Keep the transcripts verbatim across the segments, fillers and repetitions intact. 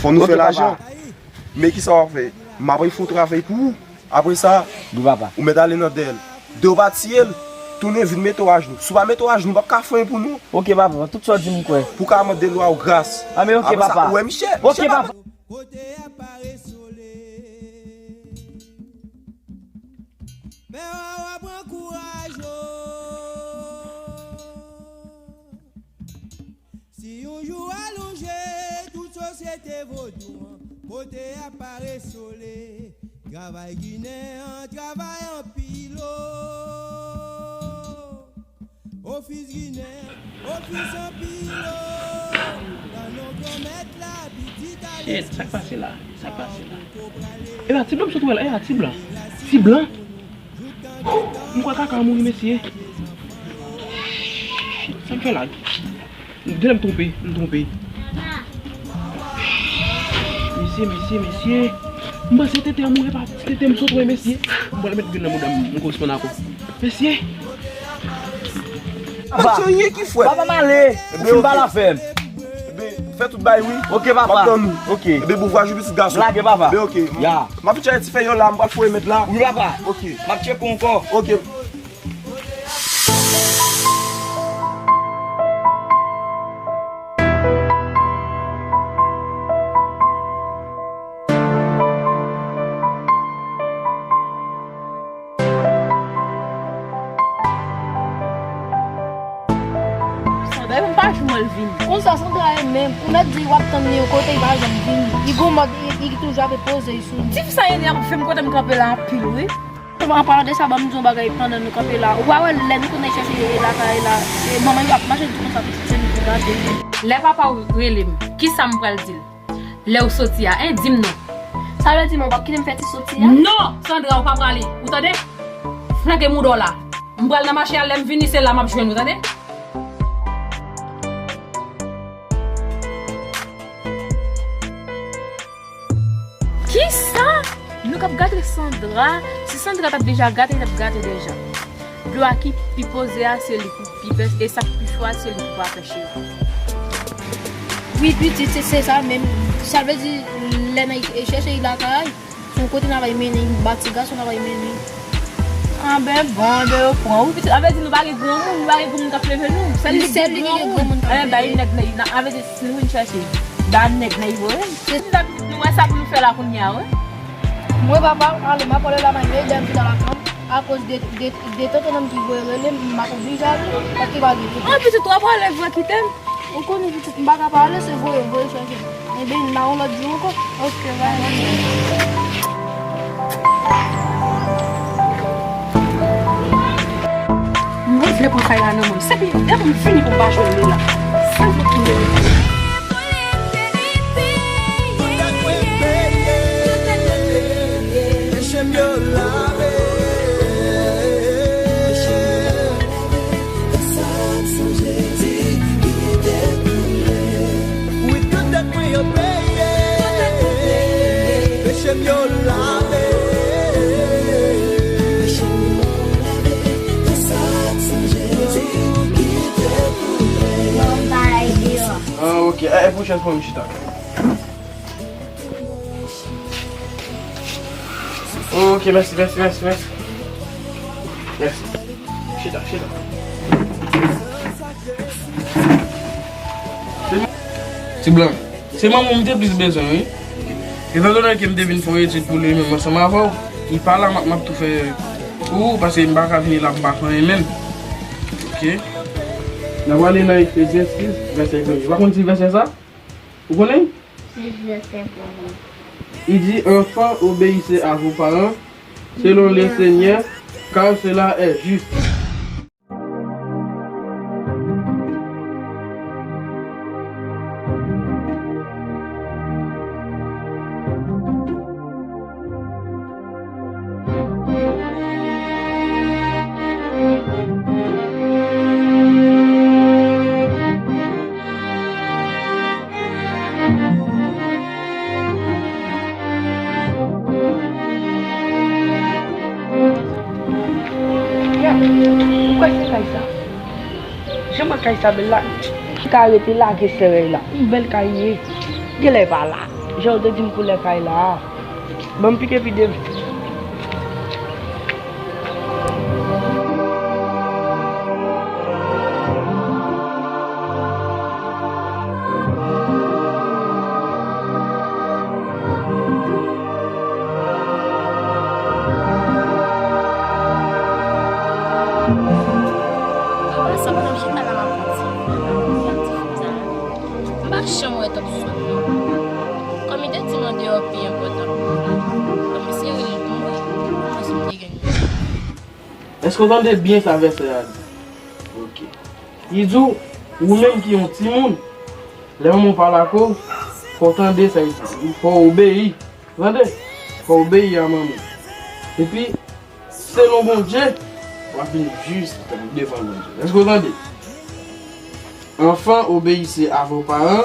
Fò nou fè lajan. Men kisa w ap fè? M ap fè yon travay pou ou. Apre sa, ou mèt ale nan dèyè l. Depi w pa tiye l, tounen vin mete w ajnou. Si w pa mete w ajnou, m p ap ka fè anyen pou nou. Ok, papa, tout sa w di m kwè. Pou w ka mande lwa ou gras. A, men ok, papa. Apre sa, ou wè Michel. Ok, papa. Kote a pa resole. Mè w ap pran kouraj, o. Si yon jou alonje, tout sosyete vodou an, kote a pa resole. Travay Ginen an, travay anpil, o. Ofis Ginen an, ofis anpil, o. Nan non Granmèt la, pitit a lespri. Shit, sa k pase la? Sa k pase la? Epa, ti blan m sot wè la, epa, ti blan. Ti blan? Oh, m kwè kaka mouri, mesye. Shit, sa m fè la? Genlè m twonpe, m twonpe. Mesye, mesye, mesye. M panse tete an mouri, pa ti tete m sot wè, mesye. M pral met grenn nan bouda m, m koresponn ak ou. Mesye. Papa, pa anyen ki fwèt. Papa, m ale. Ou fin pale afè m. Ebyen, fè tout bay, wi. Ok, papa. M ap tann ou. Ok. Ebyen, bon vwayaj, pitit gason. Lage, papa. Ebyen, ok. Ya. M ap vin chache ti fèy yo la, m pral foure met la. Wi, papa. Ok. M ap tcheke w ankò. Ok. Sandra, e menm pa janm wè l vini. Konsa, Sandra e menm, ou mèt di w ap tann li yon kote, li pa janm vini. Li gon mòd, li, li toujou ap poze l sou nou. Ti fi sa ye, li ap fè m kote m kanpe la anpil, wi. An palan de sa, ban m di w yon bagay pandan nou kanpe la. Ou pa wè lè nou konn al chèche lakay la, e manman yo ap mache di konsa, pitit se nou pou gade. Lè papa w rele m, kisa m pral di l? Lè w soti a, en, di m non. Sa vle di, man, w p ap kite m fè ti soti a? Non, Sandra, ou pa prale. Ou tande? Flanke mouda w la. M pral nan mache a, lè m vini, se la m ap jwenn ou, tande? Kisa? Nou k ap gade Sandra? Si Sandra t ap deja gate, li t ap gate deja. Dlo a ki pi poze a, se li pou pi pèse, e sa k pi cho a, se li pou pa pèse. Wi, pitit, se, se sa menm. Sa vle di, lè n al chèche l lakay, se yon kote n ap al mennen, yon ba ti gason n ap al mennen. Anben, bon, anben, yo pran. Wi, pitit, sa vle di nou pa gen granmoun, nou pa gen granmoun k ap leve nou. Se li ki gen granmoun k ap leve. Anben, bay nèg, nèg, sa vle di, si nou vin chèche, ba nèg, nèg voye. Se sa, pitit, nou wè sa pou nou fè la kounye a, wi. Mwen, papa, ale, m ap ale la, m al dèyè m chita lakay m. Akoz de, de, de tante nan m ki voye rele m, m ap oblije ale, paske pa gen kote. An, pitit, w ap ale vre kite m? Ou konnen, pitit, m pa ka pa ale, se voye, voye chèche m. Ebyen, n a yon lòt jou ankò. Ok, bye. Mwen vle pran kay la nan men m. Se pi, depi m fini pou m pa jwenn li la. Sa m pou tounen. Peche m yo lave. Wi, tout dèt mwen yo peye. Peche m yo lave. Ah, ok. Eh, eh, pran chèz pou m chita. Ok, mèsi, mèsi, mèsi, mèsi. Mèsi. Chita, chita. Ti blan, se manman w m te plis bezwen, wi. Etan done ke m te vin fè yon etid pou li menm ansanm avè w, li pa la, m ap, m ap tou fè pou ou, paske m pa ka vini la, m pa fè anyen menm. Ok. N a prale nan Efezyen sis, vèsè kenz. Ou pa konn ti vèsè sa? Ou konnen? Li di, enfants, obéissez à vos parents, selon le Seigneur, car cela est juste. Ou kwè se kay sa? Jan m wè kay sa bèl la, li ka rete lage sèlèy la. Yon bèl kay li ye. Genlè pa la. Jan w te di m koulè kay la a. Ban m pike pi devan. Papa, sa pa nan chita la m ap di. M pa janm wè Top sou non. Kòm li te di m andeyò pi enpòtan pou mwen. Kòm misye rele pou mwen, mwen si m te gen. Èske w tande byen sa vèsè a di? Ok. Li di w, ou menm ki yon timoun, lè manman w pale ak ou, fò w tande sa l di. Fò w obeyi. Tande? Fò w obeyi a manman w. Epi, selon Bondye, w ap vin jis devan Bondye. Èske w tande? Enfants, obéissez à vos parents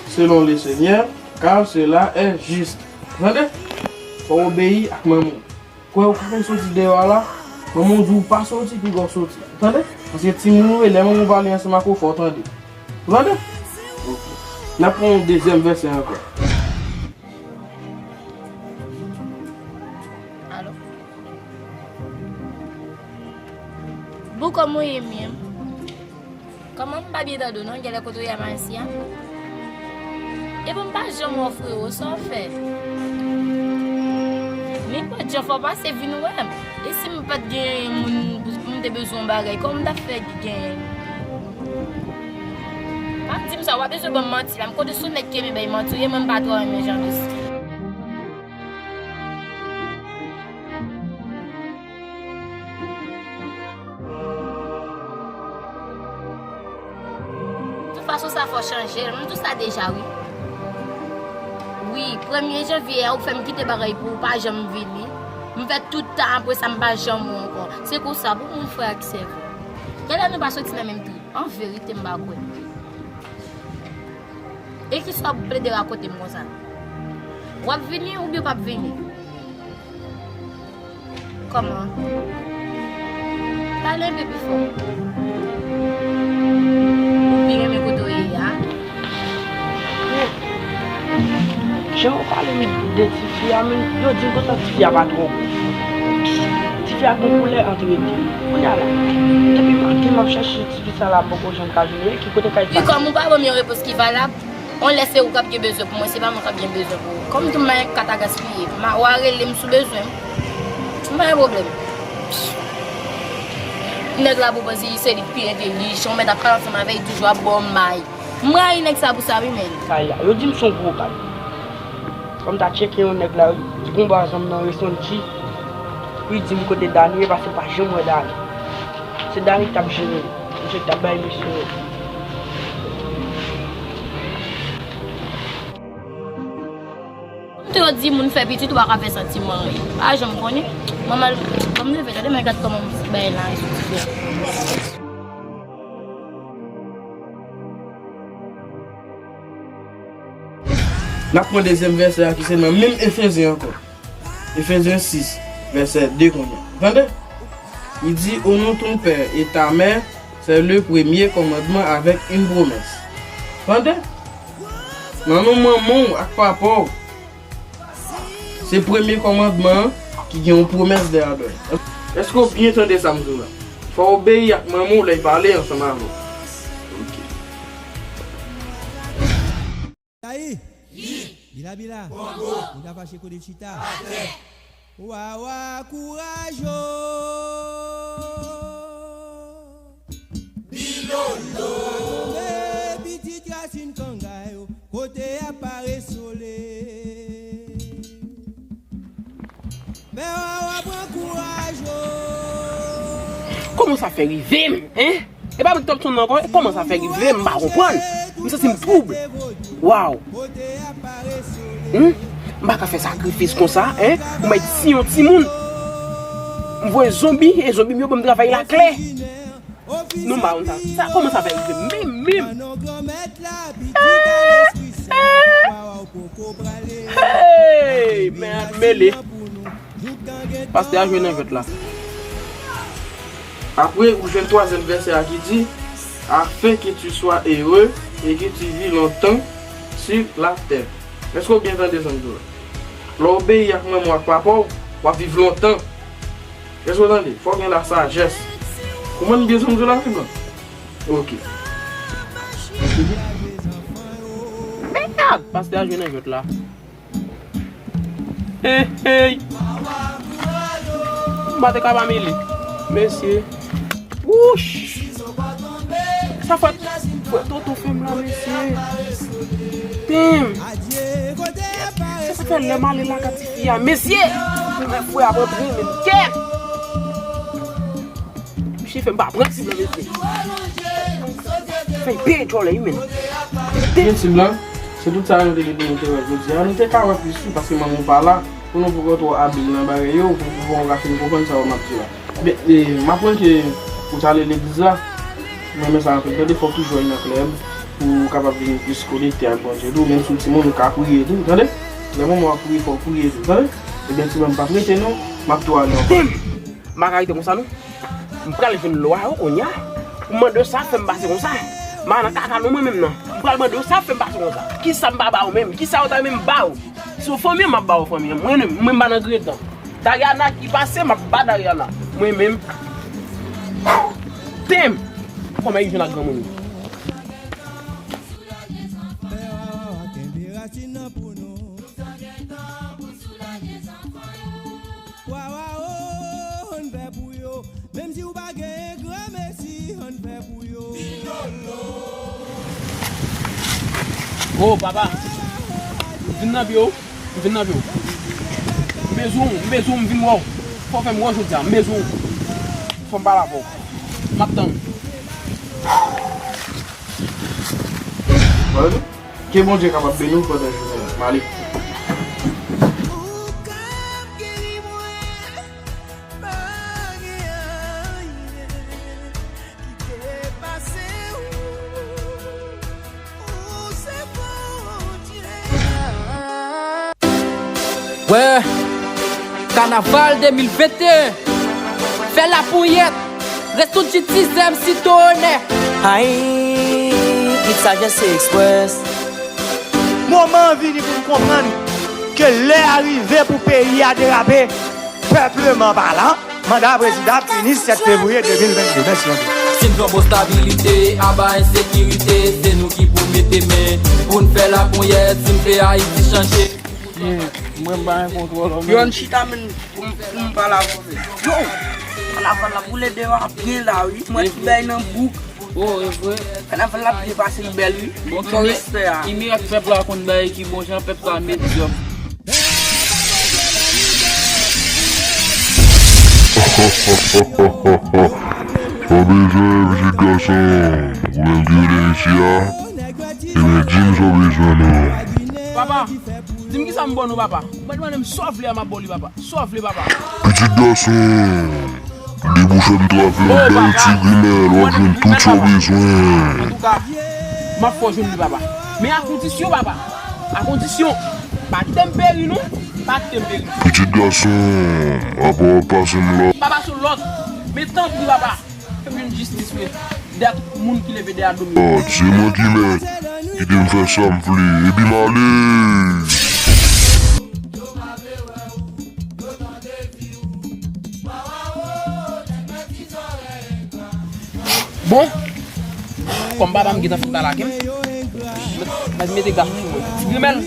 selon le Seigneur, car cela est juste. Tande? Fò w obeyi ak manman w. Kwè ou ka konn soti deyò a la, manman w di w pa soti, piga w soti. Tande? Paske timoun ou ye, lè manman w pale ansanm ak ou, fò w tande. Ou tande? Ok. N ap pran yon dezyèm vèsè ankò. Alo? Bouko mwen ye menm. Kòman m pa byen tande w non, genlè kote w ye a Mayisyen an? Epi m pa janm wè w frewo, sa w fè? Nenpòt jan fò w pase vin wè m. E si m pa t gen moun pou m te bezwen yon bagay, kòman m t ap fè genyen? Pa di m sa, w ap bezwen ban m manti la. M kote sou nèg ki renmen bay manti, e mwen m pa twò renmen jan de sa. Tout fason sa fò chanje l. M di w sa deja wi. Wi, premye janvye a ou fè m kite bagay pou ou pa janm vini. M fè tout tan apre sa m pa janm wè w ankò. Se konsa pou moun frè ak sè vre. Genlè nou pa soti nan menm trip. An verite m pa kwè. E kisa w ap plede rakonte m konsa? W ap vini oubyen w p ap vini? Kòman? Pale enpe pi fò. Ou pi renmen kote w ye a? Jan yo pale m de tifi a, men yo di m konsa tifi a pa twò gwo. Tifi a gon koulè antre de. Kounye a la, depi maten m ap chache tifi sa la, m poko janm ka jwenn li. Ki kote kay sa? Wi, kòm ou pa ban m yon repons ki valab, yon lè se ou k ap gen bezwen pou mwen, se pa mwen k ap gen bezwen pou ou. Kòm tou m pa gen kat a gaspiye, m a, w a rele m si w bezwen m. M pa gen pwoblèm. Nèg la pou panse se li k pi entèlijan, ou mèt ap pale ansanm avè l, toujou ap ba w may. M rayi nèg sa pou sa wi, men. Kay la, yo di m se yon gwo kay. Kòm m ta tcheke yon nèg la, li gon bazanm nan resanti. Pou li di m kote Dani ye, paske m pa janm wè Dani. Se Dani ki t ap jere l. Misye ki t ap bay misye yo. M te di moun fè pitit ou pa ka fè santiman anyen. Pa janm konnen. Manman l, kòm leve tande, men gad kòman m bay la soti fè. N ap pran dezyèm vèsè a ki se nan menm Efezyen ankò. Efezyen sis, vèsè de kounye a. Tande? Li di, au nom ton père et ta mère, c'est le premier commandement avec une promesse. Tande? Nan non manman w ak papa w. Se premye kòmandman an ki gen yon pwomès dèyè adan l. Èske w byen tande sa m di w la? Fò w obeyi ak manman w lè l pale ansanm avè w. Ok. Tayi! Bila bila! Bongo! Nèg la fache kote chita! Atè! Wawa kouraj o! Bilolo. Tonbe pitit rasin kangay o, kote a pare sole. Mè wawa pran kouraj o. Kòman sa fè rive m, en? E pa Big Top Sound nan ankò, kòman sa fè rive m, m pa konprann. M santi m twoub. Waw. Hmm? M pa ka fè sakrifis konsa, en? Pou m al tiye yon timoun. M voye zonbi, e zonbi m yo ban m travay la klè. Non, m pa konn sa. Sa, kòman sa fè rive m menm, menm? Hey! Men mele. Pastè a jwe nan jwèt la. Apre, ou jwenn twazyèm vèsè a ki di, afin que tu sois heureux et que tu vis longtemps sur la terre. Èske w byen tande sa m di w la? Lè w obeyi ak manman w ak papa w, w ap viv lontan. Èske w tande? Fò w gen lasajès. Konprann byen sa m di w la, Siblan? Ok. Mèd! Pastè a jwe nan jwèt la. Hey, hey! M pa te ka pa mele. Mesye. Wouch! Sa fè, fè tonton fè m la, mesye. Tim! Se sa fè lè m ale lakay tifi a, mesye! Mwen frè ap antre menm kèt! Misye fè m pa pran tib la, mesye. Fè l peye djòlè, wi, menm. Gen tib la, se tout sa nou te gen pou nou te wè jodi a. Nou te ka wè plis, wi, paske manman w pa la. Pou nou poko twò abil nan bagay yo, pou, pou fò w ka fin konprann sa yo m ap di la. Men, e, m aprann ke ou t ale legliz la, m renmen sa anpil. Tande, fò w toujou al nan klèb, pou w kapab vin plis konekte ak Bondye tou. Menm si w timoun, ou ka priye tou, tande. Lè manman w ap priye, fò w priye tou, tande. Ebyen, timoun, m p ap rete non, m ap tou ale ankò. M pa ka rete konsa non. M pral jwenn lwa yo kounye a. Pou mande yo sa fè m pase konsa. M pa nan kaka non mwen menm non. M pral mande yo sa fè m pase konsa. Kisa m pa ba yo menm? Kisa yo ta renmen m ba yo? Si w fanmi an, m ap ba w fanmi an. Mwen menm, mwen m pa nan gretan. Dariana ki pase, m ap ba Dariana. Mwen menm. Tim! Kòman y jwenn ak granmoun yo? Wa, wa, o, ann fè pou yo. Menm si w pa gen granmesi, ann fè pou yo. O, papa, vin nan pye w. M vin nan pye w. M bezwen w, m bezwen w, m vin wè w. Fò w fè m wè w jodi a, m bezwen w. Fò m pale avè w. M ap tann ou. Mwen, ke Bondye kapab beni w pandan jounen an. M ale. Wè, kanaval de mil venteyen, fè laponyèt, restoun G T Z M C Tonè. Ay, Hit Sagesse Express. Moman an vini pou n konprann ke lè a rive pou peyi a derape, pèpleman palan. Manda prezidan ap fini sèt fevriye de mil vennde. Mèsi anpil. Si n pran bon stabilite, aba ensekirite, se nou ki pou mete men pou n fè laponyèt, si n fè Ayiti chanje. Mwen m pa gen kontwòl, men. Yo, ann chita, men, pou m, pou m pale avè w. Yo! Kanaval la boule deyò a byen la, wi. Mwen ti bèy nan bouk. Oh, e vre. Kanaval la byen pase, li bèl, wi. Bon, respè a. Ki mirak pèp la konn bay ki bon jan pèp la medyòk. Pa bezwen, pitit gason. Ou menm ki rete isi a, ebyen, di m sa w bezwen non. Papa, di m kisa m ba w non, papa. Ou pa t mande m sa w vle a, m ap ba w li, papa. Sa w vle, papa. Pitit gason, li pou fè m trape yon bèl ti grimèl, w ap jwenn tout sa w bezwen. Antouka, m ap fè w jwenn li, papa. Men a kondisyon, papa. A kondisyon, pa kite m peri, non. Pa kite m peri. Pitit gason, apa w ap pase m la? Papa, sou lòd. Men tanpri, papa. Fè m jwenn jistis mwen. Dat moun ki leve dèyè do m yo. Se mwen ki mèt. Kite m fè sa m vle. Epi m ale. Bon. Kòm papa m gentan fin pale ak m, mèt mete gaf sou mwen. Ti grimèl,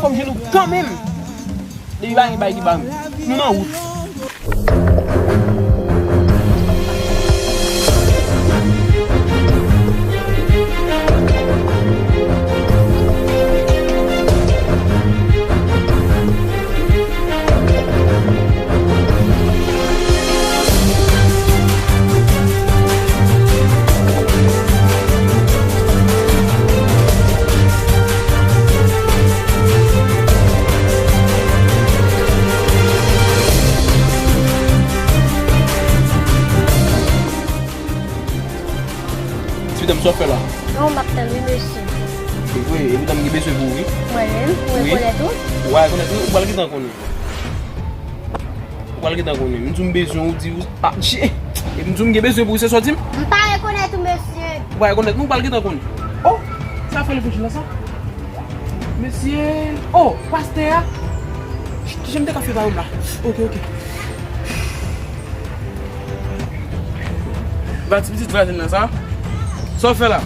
fò m jwenn ou kanmenm. Depi pa gen bagay ki ba m, nou nan wout. Ti medam, sa w ap fè la? Non, m ap tann wi, mesye. Se vre, e poutan m gen bezwen pou ou, wi. Mwen menm, ou rekonèt ou? Ou pa rekonèt, wi, ou pral gentan konnen. Ou pral gentan konnen. M di w m bezwen ou, di ou, ah, che. E m di w m gen bezwen pou ou, se sa w di m? M pa rekonèt ou, mesye. Ou pa rekonèt m, ou pral gentan konnen. Oh, sa fè l vin la sa? Mesye, oh, pastè a. Kijan m te ka fè ba yo la? Ok, ok. Ba ti pitit vwazen nan sa. Sa w fè la?